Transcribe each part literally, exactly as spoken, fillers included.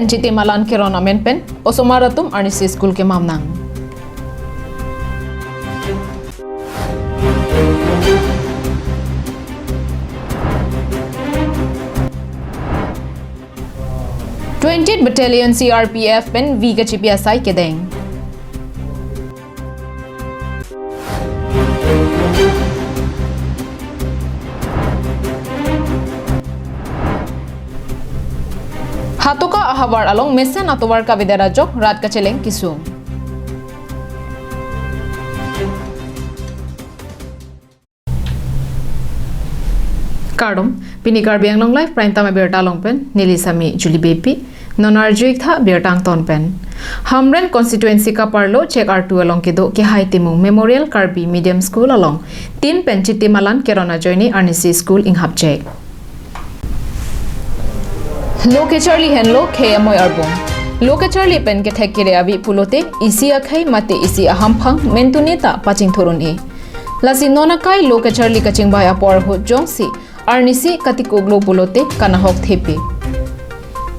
Chiti malan keron amen pen osomar atum arnisi school kemam nang. Twentieth Battalion C R P F pen V kachipi asai kedeng. Hatoka ahavar along mesen atovar kavedet ajok rat kacheleng kesung. Kardom, pini Karbi Anglong Live Prime Time abirta along pen, neli Sami Julie Beypi, non arju-ik tha birta angton pen. Hamren constituency kaparlo Chek Artu along kedo Kehai Timung Memorial Karbi Medium School along tin pen chiti malan keron ajoine arnisi school inghapchek. Lo kacharli henlo khei amoi arbung. Lo kacharli pen kethek kere ave pulote isi akhei mate isi ahamphang mentune ta pachingthur un-e. Lasi non akai lo kacharli kachingbai apor ahut jongsi arnisi katikuklo pulote kanahok thepi.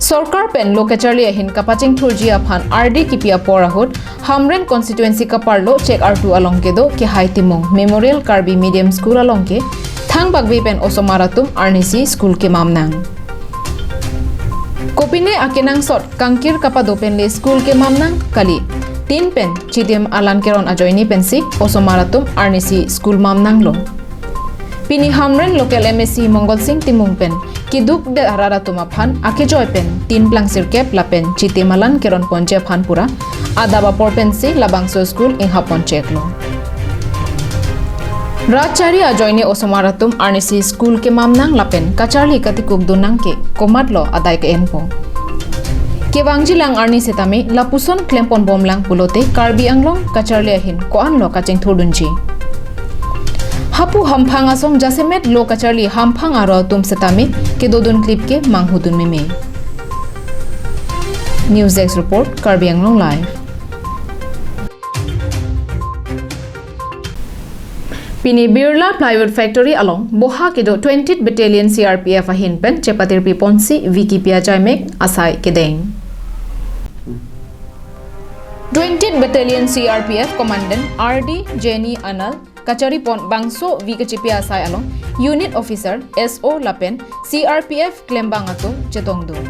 Sorkar pen lo kacharli ahin kapachingthurji aphan ardi kipi apor ahut Hamren constituency kaparlo Chek Artu along kedo Kehai Timung Memorial Karbi Medium School along ke thangbakve pen osomar atum arnisi school kemam nang. Kopine akenangsot kangkir kapado penle school kemam nang kali. Tin pen chiti malan keron ajoine pensi osomar atum arnisi school mam nanglo. Pini Hamren local M A C Mongol Sing Timung pen keduk det arat atum aphan akejoi pen tin plangsirkep lapen chiti malan keron ponji aphan pura adap apor pensi labangso school inghap poncheklo. Rat chari ajoine osomar atum arnisi school kemam nang lapen kacharli katikukdun nang ke komatlo adai ke-enpo. Kevangji lang arni setame lapuson klempon bom lang pulote Karbi Anglong kacharli ahin ko-anlo kachingthurdunji. Hapu hamphang asong jasemet lo kacharli hamphang aro atum setame kedodun klip ke manghudun meme. News Desk Report, Karbi Anglong Live. Pini Birla Plywood Factory along boha kedo twentieth Battalion C R P F ahin pen chepatirpi ponsi V K P ajaimek asai kedeng. Twentieth Battalion C R P F Commandant R D Jenny Anal kachari pon bangso V kachipi asai along Unit Officer, S O lapen C R P F klembang atum chetongdun.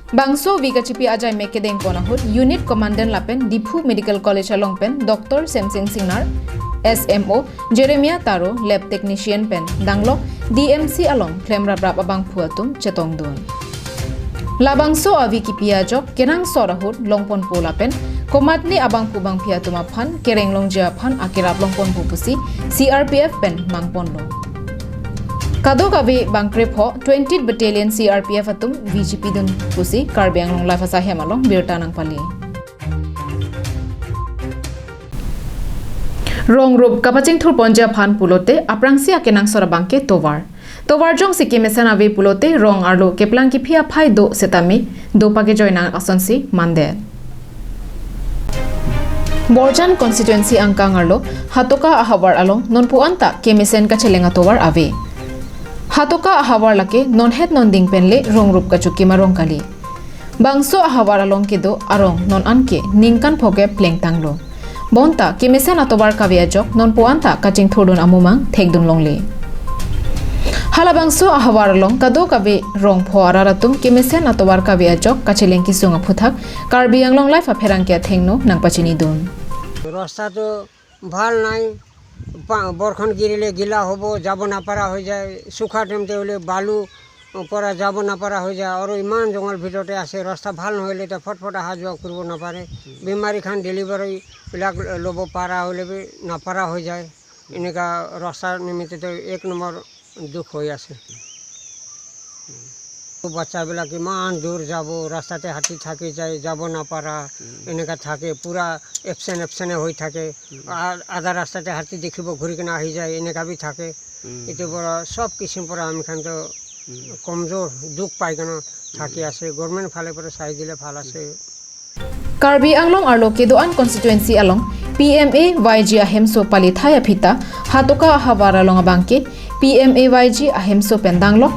Bangso V kachipi ajaimek kedeng pon ahut Unit Commandant lapen Diphu Medical College along pen Doctor Semsing Singnar, S M O Jeremiah Taro, Lab Technician pen danglok D M C along klemraprap abangphu atum chetongdun. Labangso a-V K P ajok kenangsot ahut longponpo lapen komatne abangphu bangphi atum aphan kereng longji aphan akerap longponpo pusi C R P F pen mangponlo. Kadokave bangkrepho twentieth Battalion C R P F atum V G P dun pusi Karbi Anglong Live asai hem along birta nangpali. Rong rup kapachingthur ponji aphan pulote aphrangsi akenangsot abang ke tovar. Tovar jongsi kemesen ave pulote rong arlo keplang kephi aphai do setame do pakejoi nang asonsi mandet. Borjan constituency angkang arlo Hatoka ahavar along nonpu anta kemesen kacheleng atovar ave. Hatoka ahavar lake nonhet nonding penle rong rup kachukim arong kali. Bangso ahavar along kedo arong non anke ningkan phokep plengtanglo. Bonta kemesen atovar kave ajok nonpu anta kachingthurdun amumang thekdun longle. Halabangso ahavar along kadokave rong pho arat atum kemesen atovar kave ajok kacheleng kesung aphuthak Karbi Anglong Live apherangke athengno nangpachinidun. রাস্তা তো ভাল নাই, পা-, বরষুণ গিরিলে গিলা হব, যাব না পারা হয়ে যায়, শুকা টাইমতে হলে বালু পরা, যাব না পারা হয়ে যায়। আৰু ইমান জংঘল ভিতৰতে আছে, ৰাস্তা ভাল নহ'লে তো ফটফট অহা যোৱা কৰিব নাপাৰে। বেমাৰী খান ডেলিভাৰী বিলাক ল'ব পাৰা হ'লে বি নাপাৰা হৈ যায়। এনেকা ৰাস্তাৰ নিমিত্তে তো এক নম্বৰ দুখ হৈ আছে। বাচ্চাবিলাক ইমান দূৰ যাব, ৰাস্তাতে হাতী থাকি যায়, যাব নাপাৰা, উম। এনেকা থাকে, পুৰা এবচেণ্ট এবচেণ্ট হৈ থাকে। উম। আ-, আধা ৰাস্তাতে হাতী দেখিব, ঘূৰি কিনে আহি যায়, এনেকা বি থাকে। উম। এইটো পৰা চব কিচিম পৰা আমি খান তো উম। কমজোৰ, দুখ পাই কিনে থাকি উম। আছে। গভৰ্ণমেণ্ট ফালে পৰা চাই দিলে ভাল আছে। Karbi Anglong arlo kedo-an constituency along P M A Y G ahemso pali thai aphi ta Hatoka ahavar along abangke P M A Y G ahemso pen danglok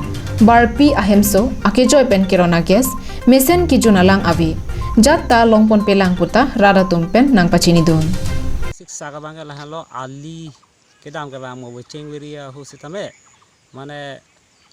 Barpi ahemso akejoi pen kerona gas mesen kejun alang ave. Jat ta longponpelang puta rat atum pen nangpachinidun. Siksak abang ke lahenlo, ali kedam ke bang mo chengveri ahu sitame. Mane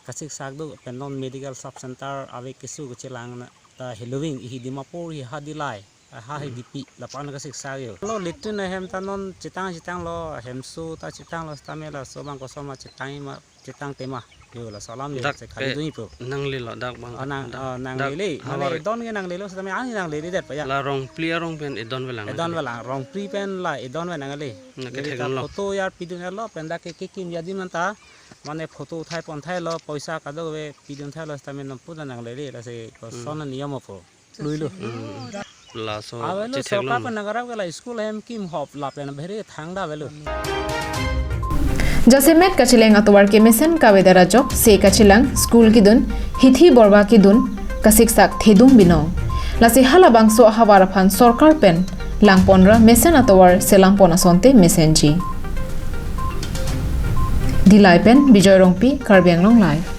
kasiksak do pen non medical sub center ave keso kechelang na ta heloving ihi Dimapur hi ha Dillai, ha hi Dipi lapu-an kasiksak yo. Lo latrine ahem ta non chetang chetanglo, hemso ta chetanglo sitame laso abang koson ma chetang ma chetang tema. Yo laso alam yo. Dak se khali pe dunji po. Nanglelo dak abang. Ah, nang, dak, ah, nang dak lele. Mane havar. Edon ke nanglelo sitame ani nangleledet pa ya. La Rongpli arong pen edon velang. Edon velang. Rongpli pen la edon ve nangle. Na ke jadi ta thekdunlo. Photo ya pidun lo pen dak ke kekim ya di manta. Mane photo uthai ponthai lo, poisa kadokave pidun thai lo sitame non puta nanglele lasi koson, hmm, niyom apo. Luilo. Hmm. Laso avelo, chethek sorkar lo pen nang karap ke la school hem kim hop lapen bhere thangda avelo. Jasemet kacheleng atovar ke mesen kavedet ajok se kachelang school kedun, hithi borba kedun, kasiksak thedung binong. Lasi halabangso ahavar aphan sorkar pen langponra mesen atovar selam pon asonte mesenji. Dillai pen Bijoy Rongpi, Karbi Anglong Live.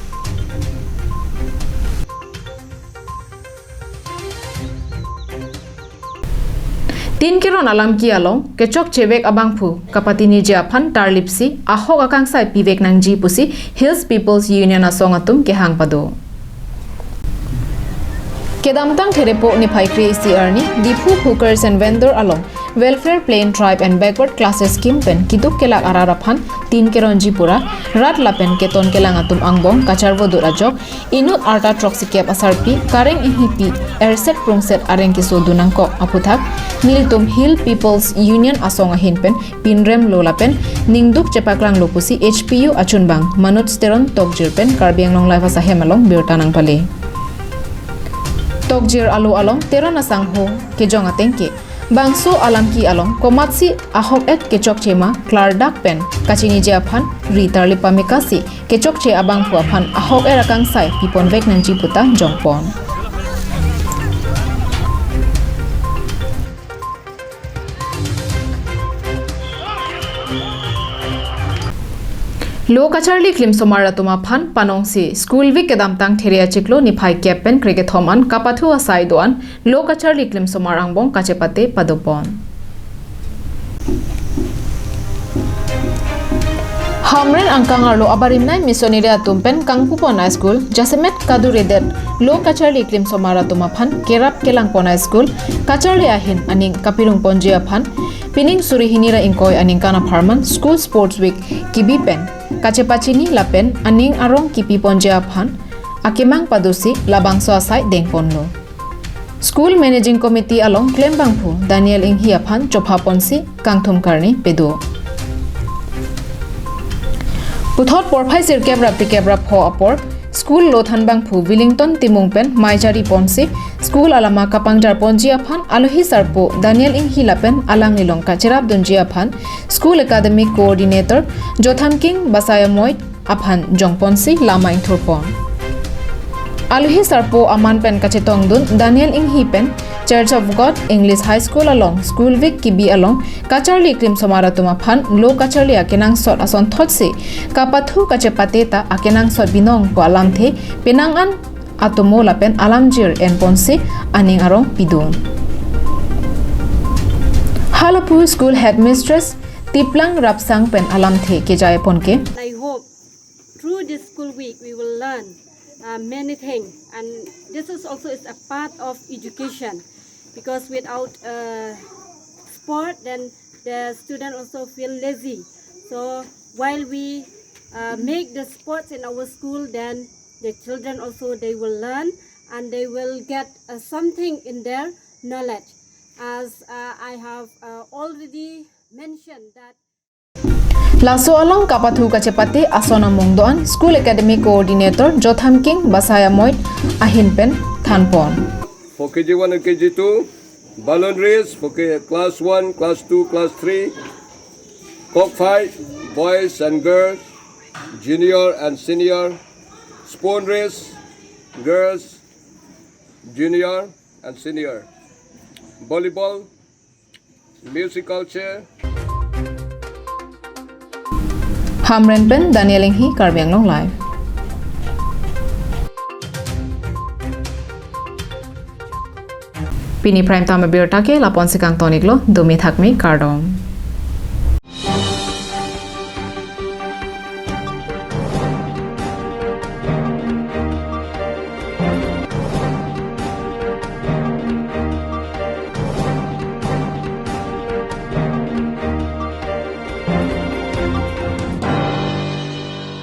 Tin Keron alamki along kechokchevek abangphu kapatiniji aphan tarlipsi ahok akangsai pivek nangji pusi Hills People's Union asong atum kehang pado. Kedamtang Therepo niphai kre-isi arni Diphu Hawkers and Vendor along Welfare Plain Tribe and Backward Classes Scheme pen keduk kelak arat aphan tin keronji pura rat lapen keton kelang atum angbong kacharvo dut ajok inut arta throksikep asarpi Kareng Enghipi erset prungset areng kesodun nangkok aphuthak nelitum Hill People's Union asong ahin pen pinrem lo lapen ningduk chepaklanglo pusi H P U achunbang Manoj Teron Tokjir pen Karbi Anglong Live asahem along birta nangpale. Tokjir alo along Teron asangho kejong atengke bangso alamki along komatsi ahok-et kechokche ma klardak pen kachiniji aphan ri tarlip pamekasi kechokche abangphu aphan ahok-et akangsai piponvek nangji puta jongpon. Lo kacharli klimsomar atum aphan panongsi School Week kedamtang There achiklo niphai kep pen krekethom an kapathu asai do-an lo kacharli klimsomar angbong kachepate padopon. Hamren angkang arlo abarimnei missionary atum pen kangpupon a-school jasemet kaduredet lo kacharli klimsomar atum aphan kerap kelangpon a-school kacharli ahin aning kapirungponji aphan pining suri hini ra ingkoi aningkan apharman School Sports Week kebi pen kachepachini lapen aning arong kepiponji aphan akemang padosi labangso asai dengponlo. School Managing Committee along klembangphu Daniel Enghi aphan chophaponsi kangthum karni pedo. Puthot porphai sirkep ra phlikep ra pho apor school lothan bangphu Willington Timung pen mei chariponsi school alama kapangjarponji aphan alohi sarpo Daniel Enghi lapen alanglilong kacherapdunji aphan School Academic Coordinator Jothamking Basai Amoit aphan jongponsi lama ingthurpon. Alohi sarpo aman pen kachetongdun Daniel Enghi pen Church of God English High School along School Week kebi along kacharli klimsomar atum aphan lo kacharli akenangsot asonthotsi kapathu kachepate ta akenangsot binong pu alamthe penang an atomo lapen alamjir enponsi aning arong pidun. Halapu School Headmistress Tiplang Rapsang pen alamthe kejaiponke. I hope through this school week we will learn uh, many things, and this is also is a part of education, because without uh, sport, then the student also feel lazy. So while we uh, make the sports in our school, then the children also, they will learn and they will get uh, something in their knowledge. As uh, I have uh, already mentioned that Laso along kapathu kachepate ason amung do-an School Academic Coordinator Jothamking Basai Amoit ahin pen thanpon. For K G one and K G two, balloon race for K- class one, class two, class three, cockfight, boys and girls, junior and senior, spoon race, girls, junior and senior, volleyball, musical chair. Hamren pen Daniel Enghi, Karbi Anglong Live. Pini Prime Time abirta ke lapu-an si kangton-iklo, dome thakme, kardom.